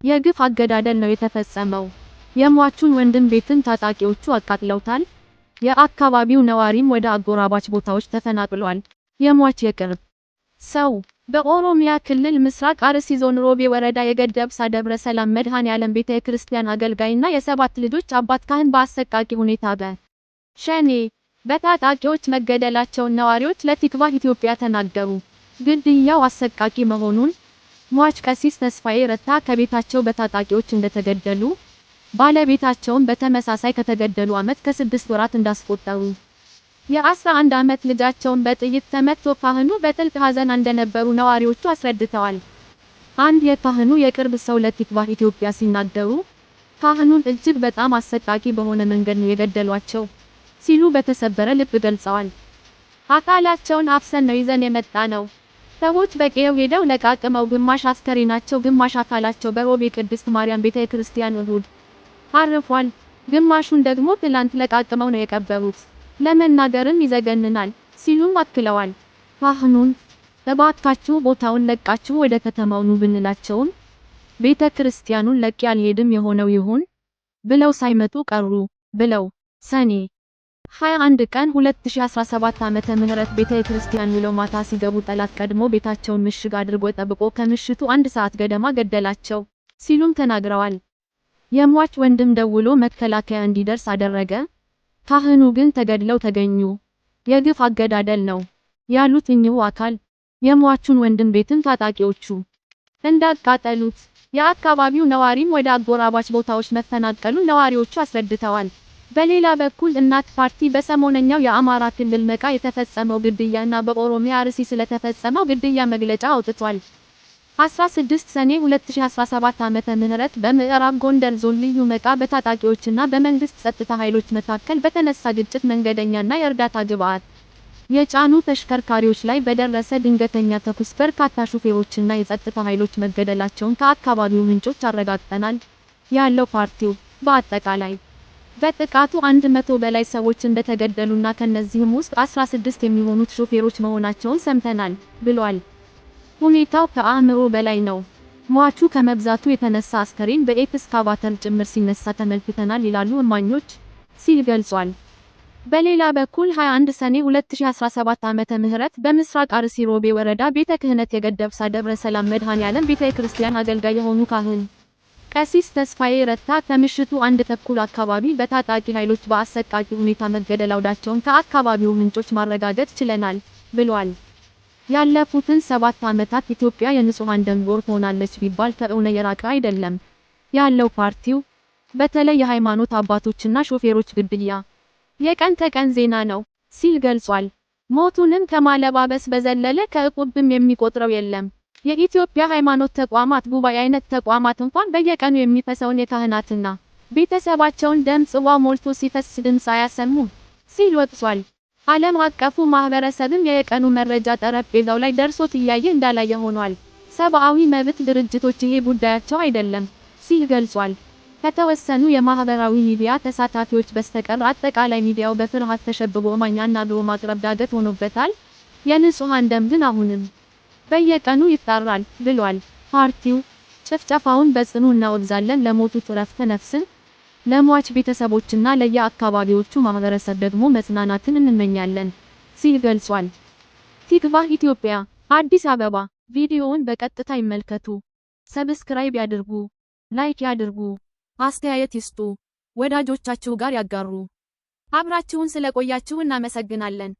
የግፍ አገዳደል ነው የተፈጸመው። የሟቹን ወንድም ቤትን ታጣቂዎቹ አቃጥለውታል። የአካባቢው ነዋሪም ወደ አጎራባች ቦታዎች ተፈናቅሏል። የሟች የቅርብ ሰው በኦሮሚያ ክልል ምስራቅ አርሲ ዞን ሮቤ ወረዳ የገደብሳ ደብረ ሰላም መድኃኔዓለም ቤተ ክርስቲያን አገልጋይና የሰባት ልጆች አባት ካህን በአሰቃቂ ሁኔታ በሸኔ በታጣቂዎች መገደላቸውን ነዋሪዎች ለቲክቫህ ኢትዮጵያ ተናገሩ። ግድያው አሰቃቂ መሆኑን፣ ሟች ቀሲስ ተስፋዬ ረታ ከቤታቸው በታጣቂዎች እንደተገደሉ፣ ባለቤታቸውም በተመሳሳይ ከተገደሉ ዓመት ከ6 ወራት እንዳስቆጠሩ፣ የ11 ዓመት ልጃቸውን በጥይት ተመትቶ ካህኑ በጥልቅ ሐዘን እንደነበሩ ነዋሪዎቹ አስረድተዋል። አንድ የካህኑ የቅርብ ሰው ለቲክቫህ ኢትዮጵያ ሲናገሩ፣ "ካህኑን እጅግ በጣም አሰቃቂ በሆነ መንገድ ነው የገደሏቸው" ሲሉ በተሰበረ ልብ ገልጸዋል። "አካላቸውን አፍሰን ነው ይዘን የመጣነው። ሰዎች በቀየው ሄደው ለቃቅመው ግማሽ አስከሬናቸው ግማሽ አካላቸው በሮቤ ቅድስት ማርያም ቤተክርስቲያን እሁድ አርፏል። ግማሹን ደግሞ ትላንት ለቃቅመው ነው የቀበሩት። ለመናገርም ይዘገንናል" ሲሉም አክለዋል። ካህኑን "እባካችሁ ቦታውን ለቃችሁ ወደ ከተማው ኑ" ብንላቸውም፣ "ቤተ ክርስቲያኑን ለቅቄ አልሄድም፣ የሆነው ይሁን" ብለው ሳይመጡ ቀሩ ብለው ሰኔ 21 ቀን 2017 ዓመተ ምህረት ቤተ ክርስቲያን ውለው ማታ ሲገቡ ጠላት ቀድሞ ቤታቸውን ምሽግ አድርጎ ጠብቆ ከምሽቱ 1 ሰዓት ገደማ ገደላቸው ሲሉም ተናግረዋል። የሟች ወንድም ደውሎ መከላከያ እንዲደርስ አደረገ። ካህኑ ግን ተገድለው ተገኙ። የግፍ አገዳደል ነው ያሉት እኚሁ አካል፣ የሟቹን ወንድም ቤትም ታጣቂዎቹ እንዳቃጠሉት፣ የአካባቢው ነዋሪም ወደ አጎራባች ቦታዎች መፈናቀሉን ነዋሪዎቹ አስረድተዋል። በሌላ በኩል እናት ፓርቲ በሰሞነኛው የአማራ ክልል መቃ የተፈጸመው ግድያ እና በኦሮሚያ አርሲ ስለተፈጸመው ግድያ መግለጫ አውጥቷል። 16 ሰኔ 2017 ዓመተ ምህረት በምዕራብ ጎንደር ዞን ልዩ መቃ በታጣቂዎችና በመንግስት ጸጥታ ኃይሎች መካከል በተነሳ ግጭት መንገደኛና የእርዳታ ግብዓት የጫኑ ተሽከርካሪዎች ላይ በደረሰ ድንገተኛ ተኩስ በርካታ ሹፌሮችና የጸጥታ ኃይሎች መገደላቸውን ከአካባቢው ምንጮች አረጋግጠናል ያለው ፓርቲው፣ በአጠቃላይ በጥቃቱ 100 በላይ ሰዎች እንደተገደሉና ከነዚህም ውስጥ 16 የሚሆኑት ሾፌሮች መሆናቸውን ሰምተናል ብሏል። "ሁኔታው ከአእምሮ በላይ ነው። ሟቹ ከመብዛቱ የተነሳ አስከሬን በኤክስካቫተር ጭምር ሲነሳ ተመልክተናል ይላሉ እማኞች" ሲል ገልጿል። በሌላ በኩል 21 ሰኔ 2017 ዓመተ ምህረት በምስራቅ አርሲ ሮቤ ወረዳ ቤተ ክህነት የገደብሳ ደብረ ሰላም መድኃኔዓለም ቤተ ክርስቲያን አገልጋይ የሆኑ ካህን ቀሲስ ተስፋዬ ረታ ከምሽቱ 1:30 አካባቢ በታጣቂ ኃይሎች በአሰቃቂ ሁኔታ መገደላቸውን ከአካባቢው ምንጮች ማረጋገጥ ችለናል ብሏል። "ያለፉትን 7 ዓመታት ኢትዮጵያ የንጹሃን ደም ጎርፍ ሆናለች ቢባል ከእውነት የራቀ አይደለም" ያለው ፓርቲው፣ በተለይ የሃይማኖት አባቶችና ሾፌሮች ግድያ የቀን ተቀን ዜና ነው ሲል ገልጿል። "ሞቱንም ከማለባበስ በዘለለ ከእቁብም የሚቆጥረው የለም። የኢትዮጵያ ሃይማኖት ተቋማት ጉባኤ አይነት ተቋማት እንኳን በየቀኑ የሚፈሰውን የካህናትና ቤተሰባቸውን ደም ጽዋ ሞልቶ ሲፈስ ድምፅ አያሰሙም" ሲል ወቅሷል። "ዓለም አቀፉ ማህበረሰብም የየቀኑ መረጃ ጠረጴዛው ላይ ደርሶት እያየ እንዳላየ ሆኗል። ሰብአዊ መብት ድርጅቶች ይሄ ጉዳያቸው አይደለም" ሲል ገልጿል። "ከተወሰኑ የማህበራዊ ሚዲያ ተሳታፊዎች በስተቀር አጠቃላይ ሚዲያው በፍርሃት ተሸብቦ እማኝ አናግሮ ማቅረብ ዳገት ሆኖበታል። የንጹሃን ደም ግን አሁንም በየቀኑ ይጣራል" ብሏል። ፓርቲው፣ "ጭፍጨፋውን በጽኑ እናወግዛለን፣ ለሞቱት ዕረፍተ ነፍስን፣ ለሟች ቤተሰቦችና ለየአካባቢዎቹ ማህበረሰብ ደግሞ መጽናናትን እንመኛለን" ሲል ገልጿል። ቲክቫህ ኢትዮጵያ፣ አዲስ አበባ። ቪዲዮውን በቀጥታ ይመልከቱ። Subscribe ያድርጉ፣ like ያድርጉ፣ አስተያየት ይስጡ፣ ወዳጆቻችሁ ጋር ያጋሩ። አብራችሁን ስለቆያችሁ እናመሰግናለን።